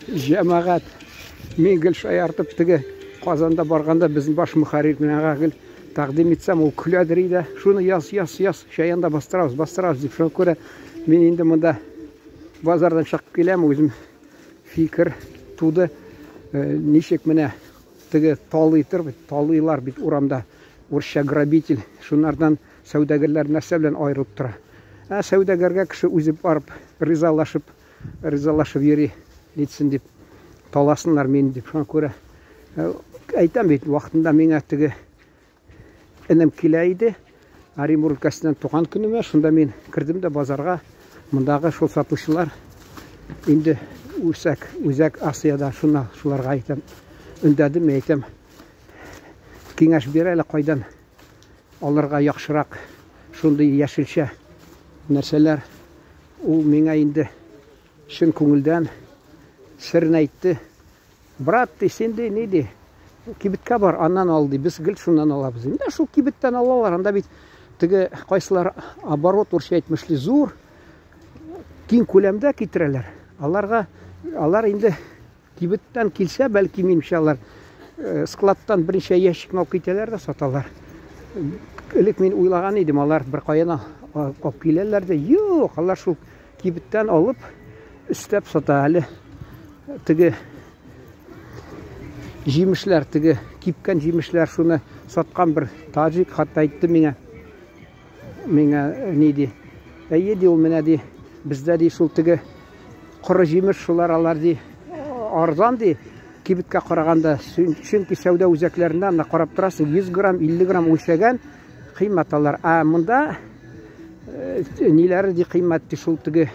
Җәмәгать, мин гел шаяртып теге Казанда барганда безнең баш мөхәррир менә гел тәкъдим итсәм, ул көләдер иде. Шуны яз, яз, яз, Чаянда бастырабыз, бастырабыз дип. Шуңа күрә мин инде монда базардан чыгып киләм, үзем фикер туды. Ничек менә теге талый тор бит, талыйлар бит урамда, урысча грабитель, шуннардан сәүдәгәрләр нәрсә белән аерылып тора? Ә сәүдәгәргә кеше үзе барып ризалашып, ризалашып йөри, нитсен дип, таласыннар мине дип. Шуңа күрә әйтәм бит, вакытында миңа теге энем килә иде, Оренбург өлкәсеннән туган көнемә, шунда мин кердем дә базарга, мондагы шул сатучылар инде Үзәк, Үзәк Асиядә шуна, шуларга әйтәм, өндәдем, әйтәм, киңәш бир әле, кайдан алырга яхшырак шундый яшелчә нәрсәләр. Ул миңа инде чын күңелдән серен әйтте. Брат, ди, син ди, ни ди, кибеткә бар, аннан ал ди, без гел шуннан алабыз. Менә шул кибеттән алалар, анда бит теге кайсылар оборот урысча әйтмешли зур, киң күләмдә китерәләр. Аларга, алар инде кибеттән килсә, бәлки минемчә алар складтан берничә ящикны алып китәләр дә саталар. Элек мин уйлаган идем, алар бер каян алып киләләр дә, юк, алар шул кибеттән алып, өстәп сата әле. Теге җимешләр, теге кипкән җимешләр, шуны саткан бер таҗик хатта әйтте миңа. Миңа ни ди? Әйе ди, ул менә ди, бездә ди шул теге коры җимеш шулар алар ди арзан ди кибеткә караганда, чөнки сәүдә үзәкләрендә анда карап торасың 100 грамм, 50 грамм үлчәгән кыйммәт алар. Ә монда ниләре ди кыйммәт ди шул теге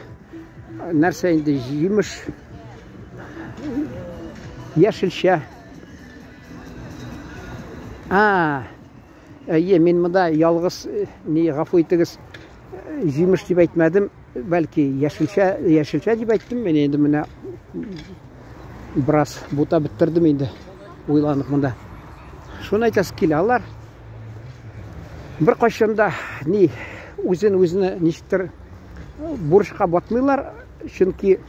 нәрсә инде җимеш, яшелчә. А, әйе, мин монда ялгыз, ни, гафу итегез, җимеш дип әйтмәдем, бәлки яшелчә, яшелчә дип әйттем. Мин инде менә бераз бута бетердем инде, уйланып монда. Шуны әйтәсе килә, алар бер кайчан да ни үзен үзенә ничектер бурычка батмыйлар, чөнки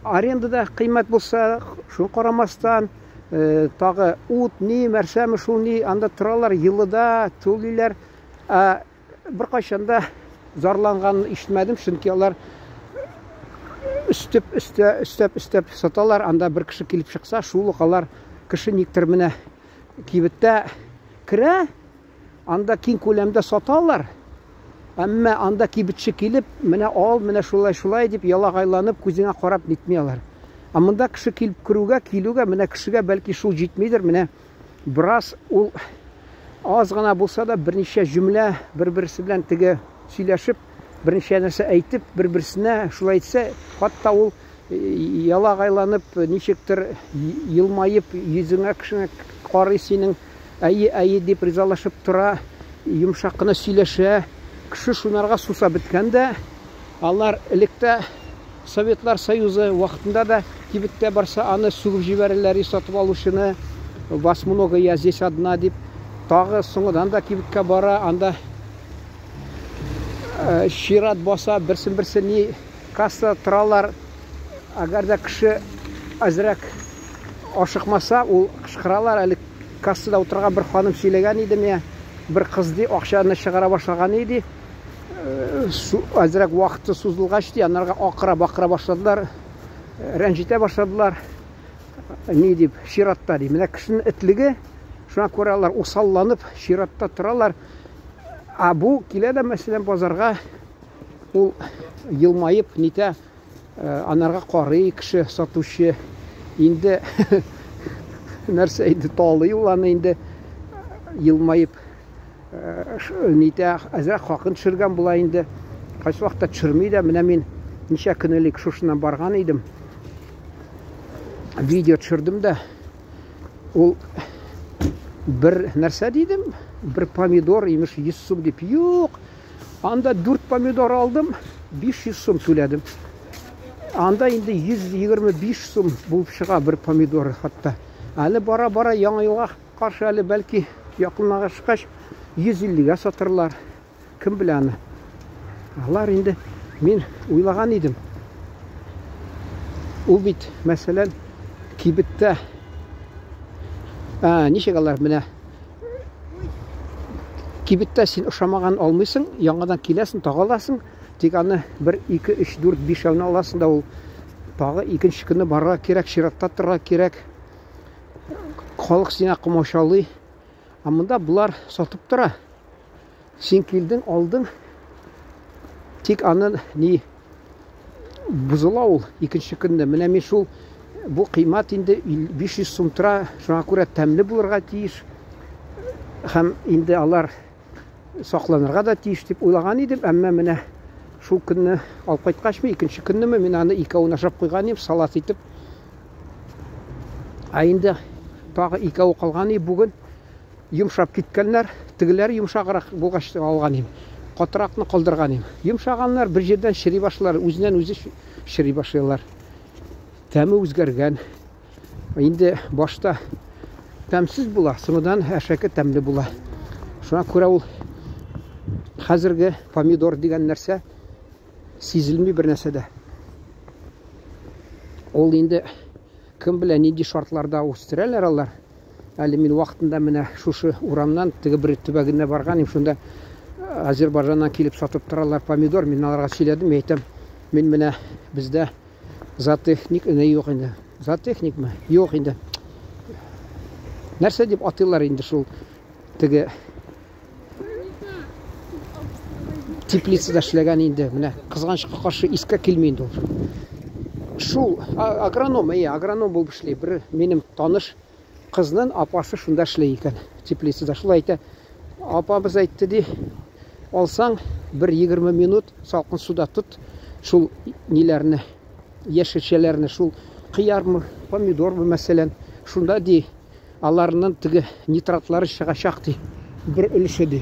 аренда да кыйммәт булса, шуны карамастан, тагы ут, ни, нәрсәме шул ни, анда торалар, елыда түлиләр. Ә бер кайчан да зарланганын ишетмәдем, чөнки алар өстеп, өстә, өстәп, өстәп саталар. Анда бер кеше килеп чыкса, шул ук алар кеше никтер менә кибеттә керә, анда киң күләмдә саталар. Әмма анда кибетче килеп, менә ал, менә шулай, шулай дип ялагайланып, күзеңә карап нитми алар. Ә монда кеше килеп керүгә, килүгә, менә кешегә бәлки шул җитмидер, менә бераз ул аз гына булса да берничә җөмлә бер-берсе белән теге сөйләшеп, берничә нәрсә әйтеп, бер-берсенә шулай әйтсә, хатта ул ялагайланып, ничектер елмаеп, йөзеңә кешеңә карый синең, әйе, әйе дип ризалашып тора, йомшак кына сөйләшә. Кеше шунарга суса беткән дә, алар электә Советлар Союзы вакытында да кибеттә барса, аны сүгеп җибәрәләр, сатып алучыны, вас много, я здесь одна дип. Тагы соңыдан да кибеткә бара, анда чират баса, берсен-берсе ни кассада торалар. Әгәр дә кеше әзрәк ашыкмаса, ул кычкыралар. Әле кассада утырган бер ханым сөйләгән иде миңа, бер кыз ди, акчаны чыгара башлаган иде. Әзрәк вакыты сузылгач ди, анарга акыра-бакыра башладылар, рәнҗетә башладылар. Ни дип, чиратта ди. Менә кешенең этлеге, шуңа күрә алар усалланып чиратта торалар. Ә бу килә дә, мәсәлән, базарга, ул елмаеп нитә, анарга карый кеше, сатучы. Инде нәрсә инде талый ул аны инде елмаеп нитә, әзрәк хакын төшергән була инде. Кайсы вакытта төшерми дә. Менә мин ничә көн элек шушыннан барган идем. Видео төшердем дә. Ул бер нәрсә дидем, бер помидор имеш 100 сум дип. Юк, анда 4 помидор алдым, 500 сум түләдем. Анда инде 125 сум булып чыга бер помидор хатта. Әле бара-бара яңа елга каршы әле бәлки якынлашкач 150-гә сатырлар. Кем белә аны. Алар инде мин уйлаган идем. Ул бит, мәсәлән, кибеттә ә, ничек алар менә кибеттә син ошамаган алмыйсың, яңадан киләсең, тагы аласың, тик аны 1, 2, 3, 4, 5 әүне аласың да ул тагы икенче көнне барырга кирәк, чиратта торырга кирәк. Халык сиңа комачаулый. Ә монда болар сатып тора. Син килдең, алдың. Тик аны ни бозыла ул икенче көнне. Менә мин шул бу кыйммәт инде 500 сум тора, шуңа күрә тәмле булырга тиеш. Һәм инде алар сакланырга да тиеш дип уйлаган идем, әмма менә шул көнне алып кайткачмы, икенче көннеме, мин аны икәвен ашап куйган идем, салат итеп. Ә инде тагы икәве калган иде бүген. Йомшап киткәннәр, тегеләре йомшаграк булгач алган идем. Катыракны калдырган идем. Йомшаганнар бер җирдән чери башлар, үзеннән үзе чери башлыйлар. Тәме үзгәргән. Инде башта тәмсез була, соңыннан әшәке тәмле була. Шуңа күрә ул хәзерге помидор дигән нәрсә сизелми бер нәрсә дә. Ул инде кем белә нинди шартларда үстерәләр алар. Әле мин вакытында менә шушы урамнан теге бер төбәгенә барган идем, шунда Азербайҗаннан килеп сатып торалар помидор. Мин аларга сөйләдем, әйтәм, мин менә бездә зоотехник, не юк инде. Зоотехникмы? Юк инде. Нәрсә дип атыйлар инде шул теге теплицада эшләгән инде. Менә кызганычка каршы искә килми инде ул. Шул агроном, әйе, агроном булып эшли. Бер минем таныш кызның апасы шунда эшли икән, теплицада. Шулай әйтә. Апабыз әйтте ди, алсаң, бер 20 минут салкын суда тот, шул ниләрне, яшелчәләрне, шул кыярмы, помидормы, мәсәлән, шунда ди, Аларның теге нитратлары чыгачак ди. Бер өлеше ди.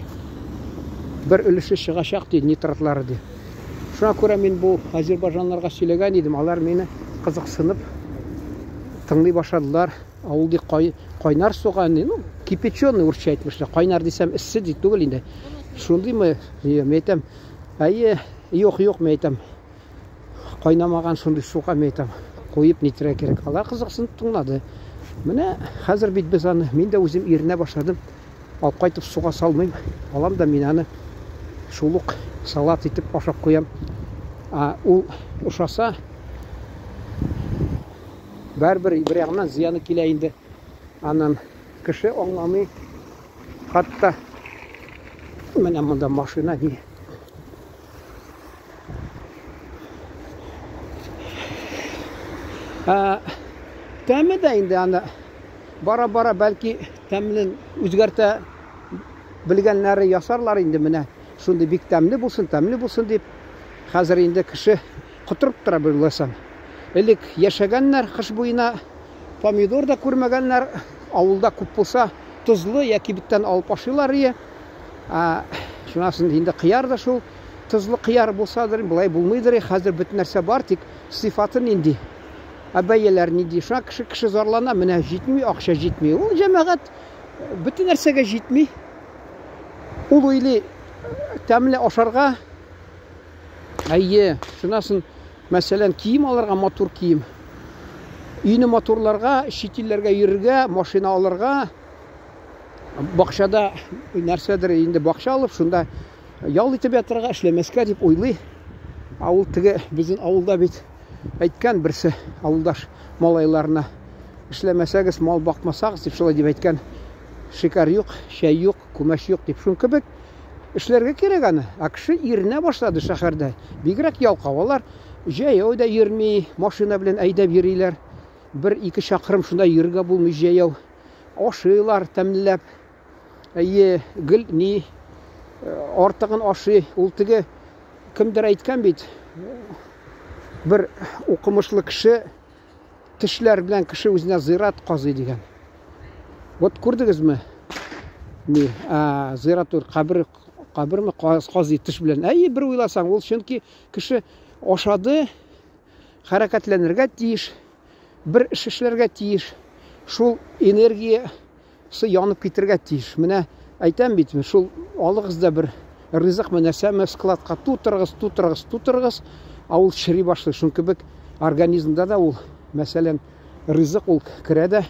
Бер өлеше чыгачак ди нитратлары ди. Шуңа күрә мин бу азербайҗаннарга сөйләгән идем, алар мине кызыксынып тыңлый башладылар. Ә ул ди кай, кайнар суга, ну, кипяченый урысча әйтмешли. Кайнар дисәм, эссе ди түгел инде. Шундыймы? Мин әйтәм, әйе, юк, юк, мин әйтәм. Кайнамаган шундый суга мин әйтәм, куеп нитергә кирәк. Алар кызыксынып тыңлады. Менә хәзер бит без аны, мин дә үзем иренә башладым. Алып кайтып суга салмыйм. Алам да мин аны шул ук салат итеп ашап куям. А ул ошаса, барыбер бер ягыннан зыяны килә инде. Аннан кеше аңламый. Хәтта менә монда машина ни. Ә, тәме дә инде аны бара-бара бәлки тәмен үзгәртә белгәннәре ясарлар инде менә шундый бик тәмле булсын, тәмле булсын дип. Хәзер инде кеше котырып тора бер уйласаң. Элек яшәгәннәр кыш буена помидор да күрмәгәннәр, авылда күп булса тозлы я кибеттән алып ашыйлар ие. Ә, шуннан соң инде кыяр да шул тозлы кыяр булсадыр, болай булмыйдыр. Хәзер бөтен нәрсә бар, тик сыйфаты нинди? Ә бәяләр нинди? Шуңа кеше кеше зарлана, менә җитми, акча җитми. Ул җәмәгать бөтен нәрсәгә җитми. Ул уйлый тәмле ашарга. Әйе, шуннан соң, мәсәлән, кием алырга матур кием. Өйне матурларга, чит илләргә йөрергә, машина алырга, бакчада нәрсәдер инде бакча алып, шунда ял итеп ятырга, эшләмәскә дип уйлый. Ә ул теге безнең авылда бит әйткән берсе авылдаш малайларына, эшләмәсәгез, мал бакмасагыз дип шулай дип әйткән. Шикәр юк, чәй юк, күмәч юк дип шун кебек эшләргә кирәк аны. Ә кеше иренә башлады шәһәрдә. Бигрәк ялкау алар. Җәяү дә йөрми, машина белән әйдәп йөриләр. Бер-ике чакрым шунда йөрергә булмый җәяү. Ашыйлар тәмләп. Әйе, гел ни артыгын ашый. Ул теге кемдер әйткән бит, бер укымышлы кеше тешләр белән кеше үзенә зират казый дигән. Вот күрдегезме? Ни, а, зират түгел, кабер, каберме казый теш белән. Әйе, бер уйласаң, ул чөнки кеше ашады, хәрәкәтләнергә тиеш. Бер эш эшләргә тиеш. Шул энергиясе янып китергә тиеш. Менә әйтәм бит, шул алыгыз да бер ризыкмы нәрсәме складка тутырыгыз, тутырыгыз, тутырыгыз, ә ул чери башлый. Шул кебек организмда да ул Мәсәлән, ризык ул керә дә,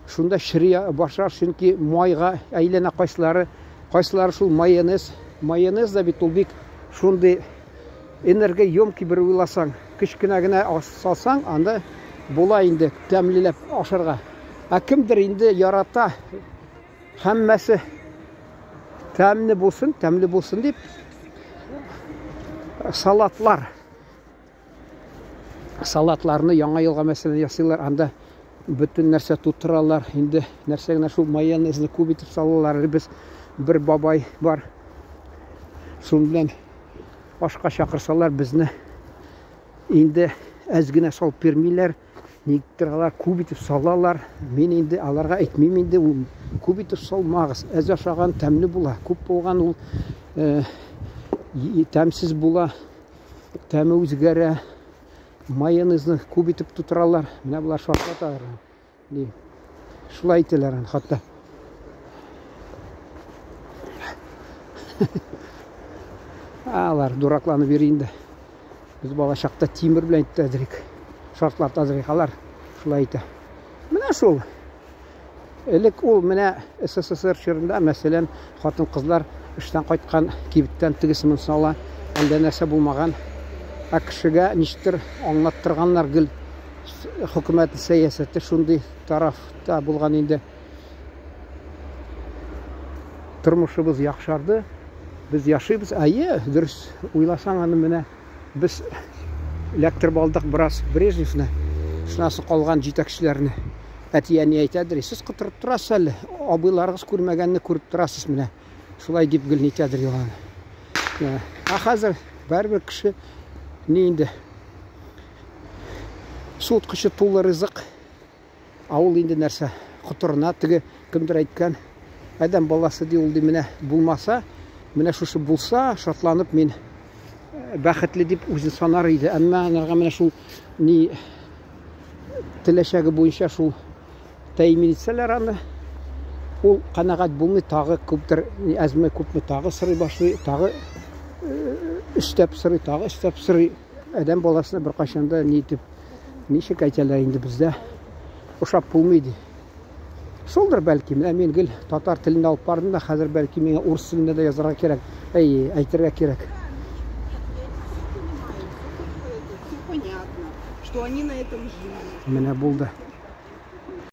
шунда чери башлар, чөнки майга әйләнә кайсылары, кайсылары шул майонез. Майонез да бит ул бик шундый энергоемкий бер уйласаң, кечкенә генә салсаң, анда була инде тәмлеләп ашарга. Ә кемдер инде ярата, һәммәсе тәмле булсын, тәмле булсын дип салатлар. Салатларны яңа елга мәсәлән ясыйлар, анда бөтен нәрсә тутыралар. Инде нәрсә генә шул майонезны күп итеп салалар. Без бер бабай бар. Шун белән ашка чакырсалар безне инде әз генә салып бирмиләр. Никтер алар күп итеп салалар. Мин инде аларга әйтмим инде, ул күп итеп салмагыз. Әз ашаган тәмле була, күп булган ул э, тәмсез була. Тәме үзгәрә. Майонезны күп итеп тутыралар. Менә болар шартлаталар. Ни? Шулай әйтәләр аны хатта. Алар дуракланып йөри инде. Без бала чакта тимер белән итәдерик. Шартлатадырик. Алар шулай әйтә. Менә шул. Элек ул менә СССР чорында, мәсәлән, хатын-кызлар эштән кайткан кибеттән тегесе монысы ала, анда нәрсә булмаган. Ә кешегә ничектер аңлаттырганнар гел хөкүмәт сәясәте шундый тарафта булган инде. Тормышыбыз яхшарды, без яшибез. Әйе, дөрес уйласаң аны менә без эләктереп алдык бераз Брежневны, шуннан соң калган җитәкчеләрне. Әти-әни әйтәдер, сез котырып торасыз әле, абыйларыгыз күрмәгәнне күреп торасыз менә. Шулай дип гел нитәдер елан. Ә хәзер барыбер кеше ни инде суыткычы тулы ризык. Ә ул инде нәрсә? Котырына, теге кемдер әйткән, адәм баласы ди ул ди менә булмаса, менә шушы булса, шатланып мин э, бәхетле дип үзен санар иде. Әмма анарга менә шул ни теләчәге буенча шул тәэмин итсәләр аны, ул канәгать булмый, тагы күптер, әзме күпме тагы сорый башлый, тагы э, өстәп сорый, тагы өстәп сорый. Адәм баласына беркайчан да ни итеп Ничек әйтәләр инде бездә ошап булмый ди. Шулдыр бәлки, менә мин гел татар телендә алып бардым да, хәзер бәлки миңа урыс телендә дә язарга кирәк, әй, әйтергә кирәк. Что они на этом жили. Менә булды.